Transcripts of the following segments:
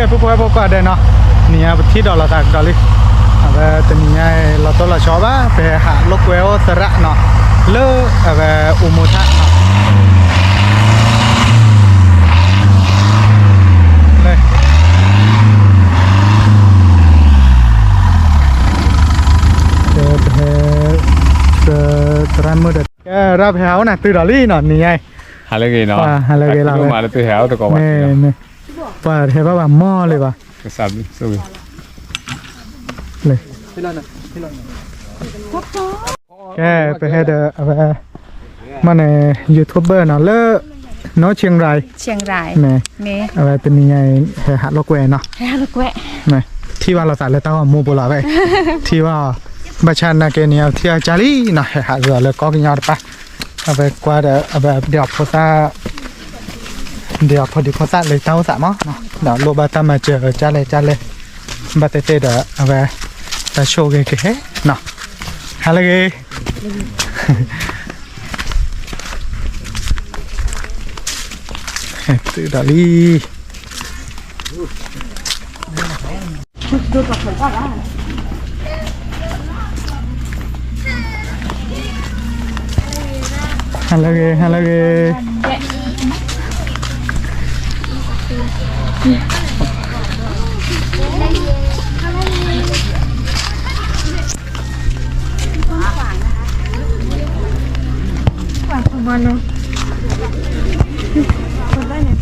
ကဲ ဖိဖိဝဲဖိကိးဂၤဒဲးနီၤ, နံၤညါပထံၣ်ဒီးလိာ်သးကဒီးလံ, အဝဲတနံၤညါလီၤတိၢ်လီၤဆီဘၣ် ပဟဲဟးလိာ်ကွဲအိၣ်သရၣ်နီၤ, လၢအဝဲအိၣ်မူထၣ်နီၤ, ကဲ ပဟဲ သရၣ်မုၣ်ဒီး ကဲ ရၣ်ပဟဲဟးအိၣ်နၤတုၤဒီးလံနီၤ နံၤညါအံၤ, ဟါလၢအဂ့ၤနီၤ, ဟါလၢအဂ့ၤလီၤ, မ့ၢ် ပှၤတဟဲဘၣ်ဘၣ်မီၢ်လံဘၣ်, ကဲ ပဟဲဒီးအဝဲ မ့ၢ်န့ၣ် YouTuber နီၤ လၢ နီၢ်ဆ့ၣ်ရၢၣ်, မ့ၢ် အဝဲတနံၤညါအံၤ ဟဲဟးလိာ်ကွဲနီၤ, ထံၣ်ဘၣ်လိာ်သးလၢတၢ်ဂီၤမူပူၤလီၤဝဲ, ထံၣ်ဘၣ်အီၤ, ဘၣ်ဆၣ်နာ်က့န့ၣ် ထံၣ်အီၤကၢ်လံနီၤ, ဟဲဟးဂီၤလၢကီၢ်ကညီတပၤ, အဝဲကွၢ်ဒီး အဝဲဒ်အီၤဖိသၣ် ဒ်အီၤဖိဒံဖိသၣ်လၢတၢ်အိၣ်သးမး, ဒီးလိၣ်ဘၣ်တၢ်မၤစၢၤကၢ်လဲၣ်ကၢ်လဲၣ်, ဘၣ်သ့ၣ်သ့ၣ်ဒီး အဝဲ တၢ်ဆိၣ်ဂ့ၤကဟဲနီၤ, ဟါလၢအဂ့ၤ တုၤဒီး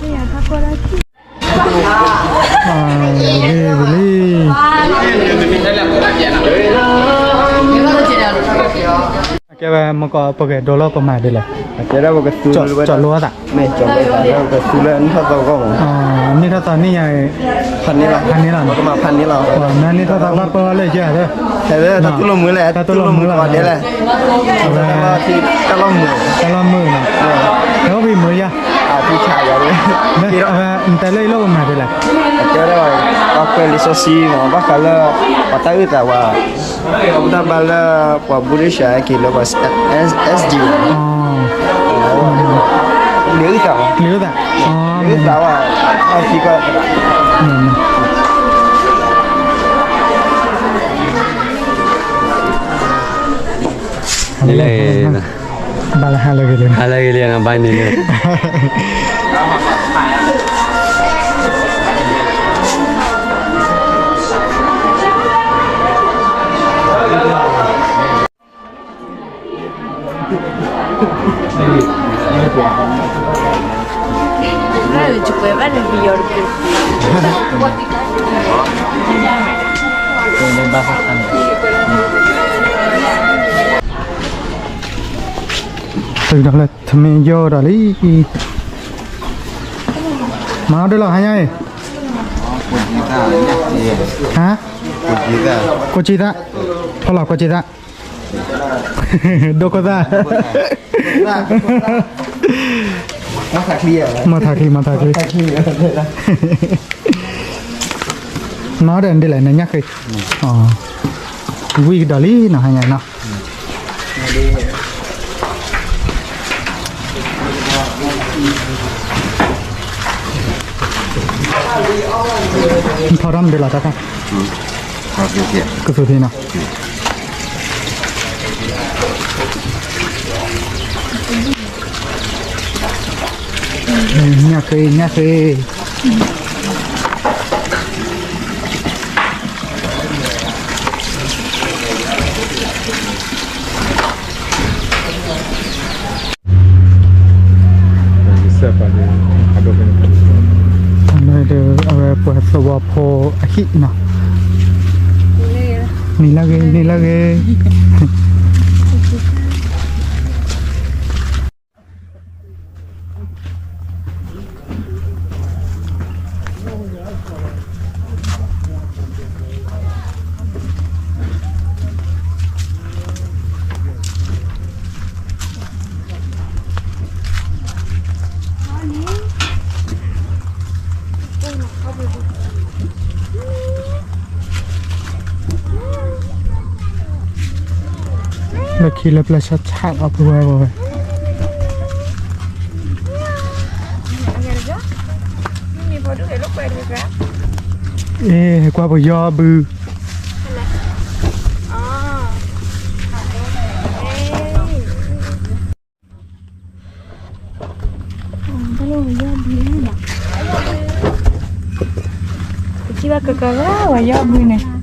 လံ, ဟါလၢအဂ့ၤ ဟါလၢအဂ့ၤ ဝံၤလံ ဝံၤလံ, ကဲဝဲ မ့ၢ်ကီး ပဂဲၤဒိလီၤ ပမၤဒ်လဲၣ်, ကၠီၣ်လိအသး, မ့ၢ်ကၠီၣ်လိအသး ကၠီၣ်လိအသး ကသူလၢနံၣ်ထီၣ်သီအဂီၢ်မး, နံၣ်ထီၣ်သီနံၣ်ညါ, ဖးန့ၢ်လီၤ ဖးန့ၢ်လီၤ ကမၤဖးန့ၢ်လီၤ, နံၣ်ထီၣ်သီဘၣ်ပၢလၢယဲၢ်, တၢ်တူၢ်လိာ်မုာ်လဲၣ် တၢ်တူၢ်လိာ်မုာ်လဲၣ် တၢ်တူၢ်လိာ်မုာ်နီၤ, ဟဲအိၣ်ဖဲမုာ်ယါ, နတဲလၢအံၤလိၣ်ပမၤဒ်လဲၣ်, အကဲဝဲဒၣ် ပှၤကွဲးလံာ်စီဆှံမး ဘၣ်ဃးလၢ ပှၤတၢ်အုၣ်သးဝဲ, ပတၢ်ဘါလၢပှၤဘူၣ်ရံၣ်ၡးက့ၤလၢပှၤ SD လံာ်အုၣ်သး, လံာ်အုၣ်သး, လံာ်အုၣ်သးဝဲ, အီသံကွၢ် ဘၣ်လၢဟါလၢအဂ့ၤလံ, ဟါလၢအဂ့ၤလံနီၤ ဘၣ်န့ၣ်လံ တုၤဒီးလၢထမင်းရုံးဒီးလံ, မၤအီၤဒ်လဲၣ် ဟါညါအံၤ, ဟါ, ကိးကံသၣ်, ထီလီၤကိးကံသၣ်, ဒိခိၣ်သၣ်, မၤထးချံ မၤထးချံ, မၤအီၤဒီးဒ်လဲၣ် နညၣ်ဃ့, ဝံၤကဒီးလံနီၤ ဟါညါအံၤနီၤ ထီထီၣ်မ့ၢ်ဒ်လဲၣ်တၢ်ခါ, ကသူၣ်ထံနီၤ, ညၣ်ဃ့ ညၣ်ဃ့, အဝဲပှၤသဝီဖိအဟံၣ်နီၤ, န့ၣ်လၢဂ့ၤ န့ၣ်လၢဂ့ၤ လၢခံလၢပျၢၤဆၣ်ဆၣ်အီၤပဝဲပဝဲ, မ့ၢ်ဖိဒူၣ်ဂဲၤလိာ်ကွဲတဂၤ, အ့ ကွၢ်ပယီၤဘု ပထံၣ်ဘၣ်ကကလၢပယီၤဘုန့ၣ်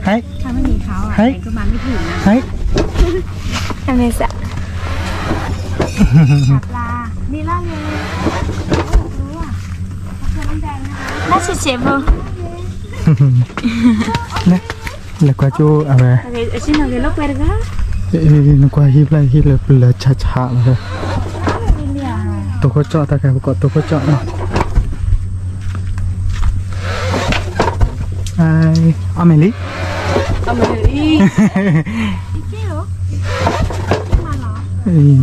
ဟဲ ဟဲ ဟဲ အမ့ၢ်စ လၢဆံးဆံးဖိ လဲၤကွၢ်ကၠိအဝဲ နကွၢ်ဟံၣ်ဖျၢၣ်ဟံၣ်လၢပျၢၤဆးဆးလီၤ တိခိၣ်ကၠီၣ်တၢ်ခါပကိးတိခိၣ်ကၠီၣ်နီၤ အီၣ်မ့ၢ်လံ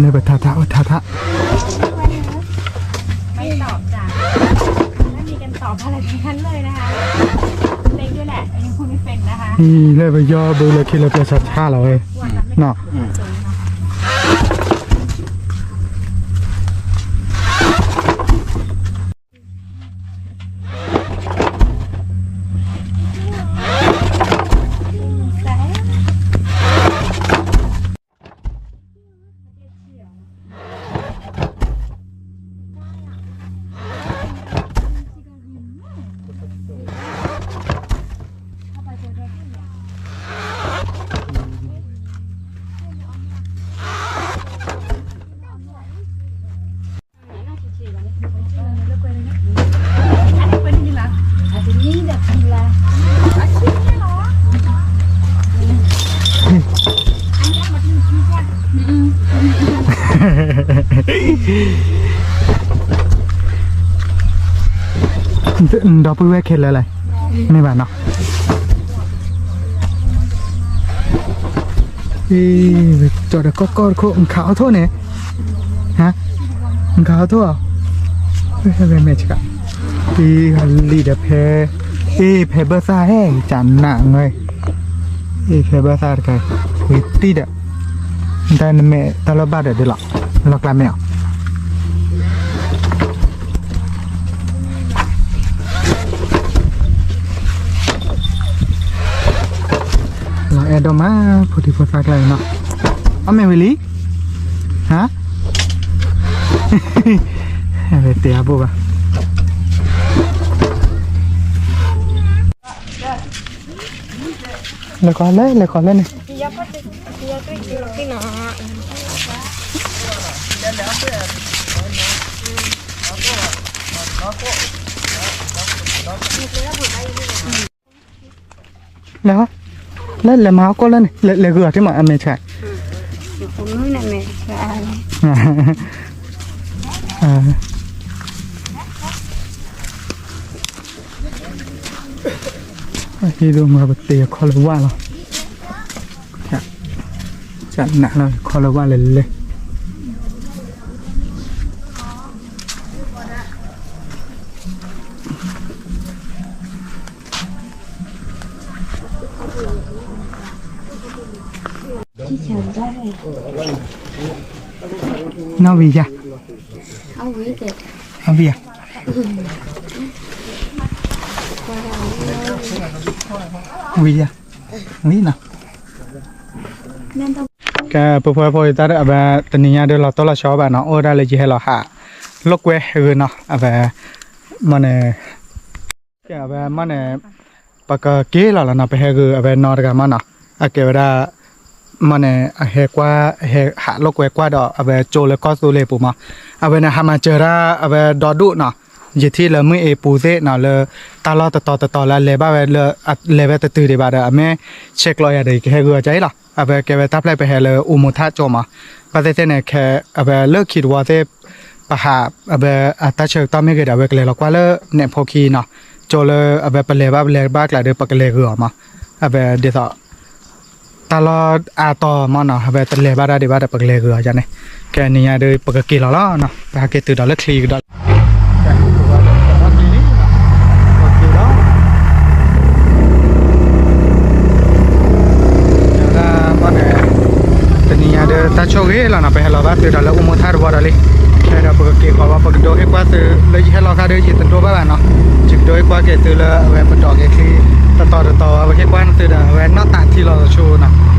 လၢပထါထါ အိၣ်ထါထါ လၢပယီၤဘုလၢခံလၢပျၢၤဆးဆးလီၤဝဲ နီၤ ဒီပုၢ်ဝဲၢ်ခဲလၢာ်လဲၣ် မ့ၢ်ဘၣ်နီၤ အ့ ကၠီဒီးကီၢ်ကီၢ်တခိၣ် နခးအီၣ်ထိၣ်န့ၣ် ဟါ နခးအီၣ်ထိၣ်အီၤ ဖဲမဲာ်ဆှး အ့လံဒီးဖဲ အ့ ဖဲဘၢၣ်သၣ်ဟဲ ကနၣ်ငွဲ အ့ ဖဲဘၢၣ်သၣ်တခါ ဝံၤတံၢ်ဒီး တၢ်နမဲာ်တၢ်လီၢ်ဘၣ်ဒီးဒ်လီၤ လီၢ်ကျါမဲာ်အီၤ လီၤအဲၣ်ဒိၣ်မး ဖိဒံဖိသၣ်ကျါအံၤနီၤ အီၣ်မ့ၢ်ဝံၤလံ ဟါ တဲအဘိၣ်ဘၣ် လဲၤဃီလဲၣ် လဲၤဃီလဲၣ်န့ၣ် လဲၤဟီ လဲၤ လဲၤမၤဟီၣ်ကိၣ်လၢ်န့ၣ် လဲၤဂုာ်အီၤထံမး အမဲာ်ဆှး ဟံၣ်ဒိၣ်မးပတ့အခီၣ်လၢဝၣ်လီၤ ကနၣ်လီၤခီၣ်လၢဝၣ်လဲၤလဲၤ နီၣ်ဝံၤယၤ အဝံၤယၤ ဝံၤယၤ ဝံၤနီၤ ကဲ ပှၤဖိတၢ်ဒီး အဝဲတနံၤညါဒီးလီၤတိၢ်လီၤဆီဘၣ်နီၤ အိၣ်ဝဲဒၣ်လၢယဟဲလီၤဟး လိာ်ကွဲဂုာ်နီၤ အဝဲ မ့ၢ်န့ၣ် ကဲ အဝဲမ့ၢ်န့ၣ် ပကက့ၤလီၤလီၤနီၤ ပဟဲဂုာ်အဝဲနီတဂၤမ့ၢ်နီၤ အကဲဝဲဒၣ် မ့ၢ်န့ၣ် အဟဲကွၢ် ဟဲဟးလိာ်ကွဲကွၢ်ဒီး အဝဲကၠိလၢကီၢ်သူလ့ၤပူၤမး အဝဲန့ၣ် ဟးမၤစၢၤဒၣ် အဝဲဒီဒူၣ်နီၤ ယထံၣ်လၢမုၢ်အ့ပူၤသ့ၣ်နီၤ လၢ တၢ်လီၢ်တတီၤတတီၤလၢအလဲၤဘၣ်ဝဲလၢ အလဲၤဝဲတတုၤဒံးဘၣ်ဒီး အမ့ၢ်ဆဲးကျိးယၤဒီး ယကဟဲဂုာ်အီၤကၢ်အံၤလီၤ အဝဲကဲဝဲတၢ်ဖျၢၣ်ပဟဲလၢအူမိၤထၣ်ကၠိမး ဘၣ်သ့ၣ်သ့ၣ်န့ၣ် ခဲ အဝဲလၢခံတဝီသ့ၣ် ပဟး အဝဲအတၢ်ဆၢကတီၢ်မ့ၢ်ဂ့ၤဒီး အဝဲကလဲၤလီၤကွၢ်လၢနဲၣ်ဖိခံနီၤ ကၠိလၢအဝဲပလဲၤဘၣ်ပလဲၤဘၣ်ကျါဒီး ပကလဲၤဂုာ်အီၤမး အဝဲဒ်သိး တၢ်လီၢ်အါတီၤမးနီၤ အဝဲတလဲၤဘၣ်ဒၣ်ဒံးဘၣ်ဒီး ပကလဲၤဂုာ်အီၤယၤန့ၣ် ကဲနံၤညါဒီး ပကက့ၤလီၤလီၤနီၤ ပဟဲက့ၤတုၤဒီးလၢချံကဒီး တနံၤညါဒီး တၢ်ဆိၣ်ဂ့ၤလီၤနီၤ ပဟဲလီၤဘၣ်တုၤဒီးလၢအူမိၤထၣ်တဝီဒီးလံ ဒီးပကက့ၤဃီၤဘၣ် ပကဒိဟ့ၣ်ကွၢ်သုလၢယဟဲလီၤခါဒီး ယတဒိဘၣ်ဘၣ်နီၤ. ယကဒိဟ့ၣ်ကွၢ်က့ၤသုလၢအဝဲပဒိးက့ၤချံ တတီၤတတီၤဝဲ ပဟ့ၣ်ကွၢ်သုဒီး အဝဲနီၢ်သးထံလီၤတဆိနီၤ.